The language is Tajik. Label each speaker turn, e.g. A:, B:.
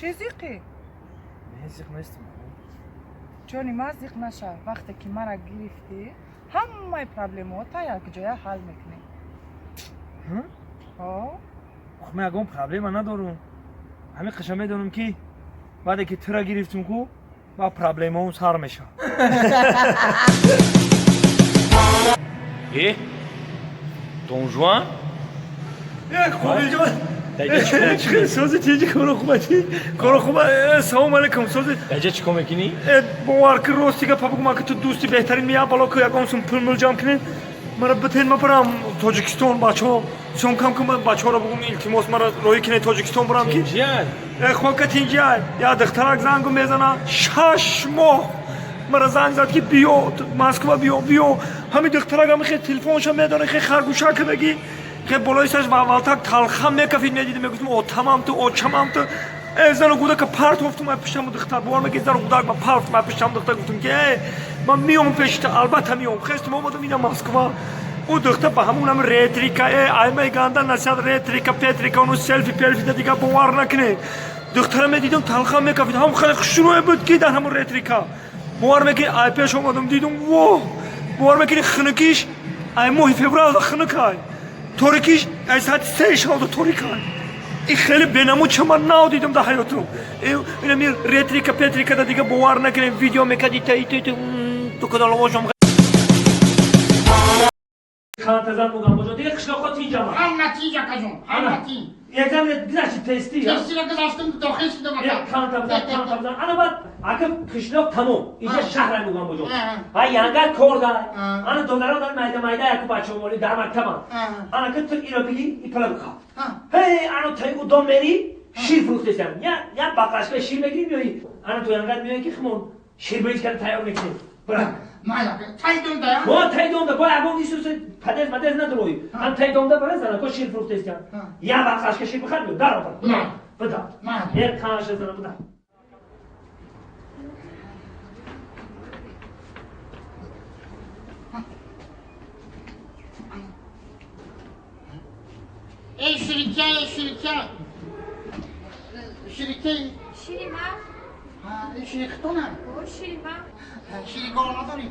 A: Чӣ зиқӣ?
B: Не, зиқ нестам.
A: Ҷони ман, зиқ наша. Вақте ки мара гирифтӣ, ҳамаи проблемаҳота якҷоя ҳал мекунем.
B: Ман ягон проблема надорум. Ҳамин қаша медонам, ки баъде ки тура гирифтум ку, ба проблемаом сар мешавад. Э, Донжуан? Қобилҷон, сози тиҷи, коро хуба, чи коро хуба? Салом алейкум, сози.
C: Даҷа чӣ кор мекунӣ?
B: Бовар ки, рости гапа бугум, ки ту дӯсти беҳтарин мея бало ки ягон сум пул мул ҷамъ кунед, мара битен, ма барам Тоҷикистон. Бачаҳо сум кам кун, бачаҳоро бугум, илтимос, мара роҳӣ кунед, Тоҷикистон барам ки. Хока тинҷиай. Я духтарак зангу мезана, 6 моҳ мара занг зад, ки биё Москва, биё, биё. Ҳамин духтарак ҳами хе телефонша медоне, хе харгӯшак кардагӣ, хе болои сараш валтак талха мекафид. Медидим, мегуфтим, отамам ту, очамам ту. Э, зану гудака партофтум ай пиштаму духтар. Бовар мекунӣ, зану гудак ма партофтум ай пиштам духтар. Гуфтум, ки э, ман миём пеши ту, албатта миём. Хестум, омадам ина Москва. Ӯ духтар ба ҳамун ҳами ретрика, э, аймаи ганда насиҳат, ретрика петрика, ону селфи пелфи да дигар бовар накунед. Духтара медидам, талха мекафид, ҳам хеле хушрӯе буд, ки дар ҳамун ретрика. Бовар мекунӣ, ай пеш омадам, дидум, во, бовар мекунӣ, хунукиш ай моҳи феврал хунукай, торикиш ай соати 3 шавда торикай. Ин хеле бенамуд ча ман нав дидам дар ҳаётум. Инами ретрика петрика да дига бовар накунем. Видео мекард, ита ита ита дукадаловошам
C: Хантазан мугамбоҷон, дига қишлоқҳо тинҷама.
D: Ҳама тинҷ, акаҷон, ҳама тинҷ.
C: Якам гузашти тести?
D: Тестира гузаштам, дохил шудам, ака.
C: Кантабзан, кантабзан. Ана баъд ака, қишлоқ тамом, инҷа шаҳр мугамбоҷон. Ҳа, янгар кор дар. Ана додарам дар майда майда яку бачаҳо дар мактабан. Ана ки ту иро биги, и пала бихаб. Ҳей, ана таи удом мери, шир фурӯхтесам. Я я баклажка шир мегирим, меои. Ана ту янгар меои, ки химон ширбиринҷ карда тайёр мекунем. Бира.
D: Майла, тай домда?
C: Мо тай домда, бо ягон исусе падез мадез надорои. Ан тай домда бара, занако шир фурӯхтесам. Я баклажка шир бихар, мео дар омад. Буда. Ер канаша зана буда.
D: Эй, ширике, эй, ширике. Ширике.
E: Ширима.
D: Ширихтона.
E: О, ширима.
D: Ширигол надорӣ?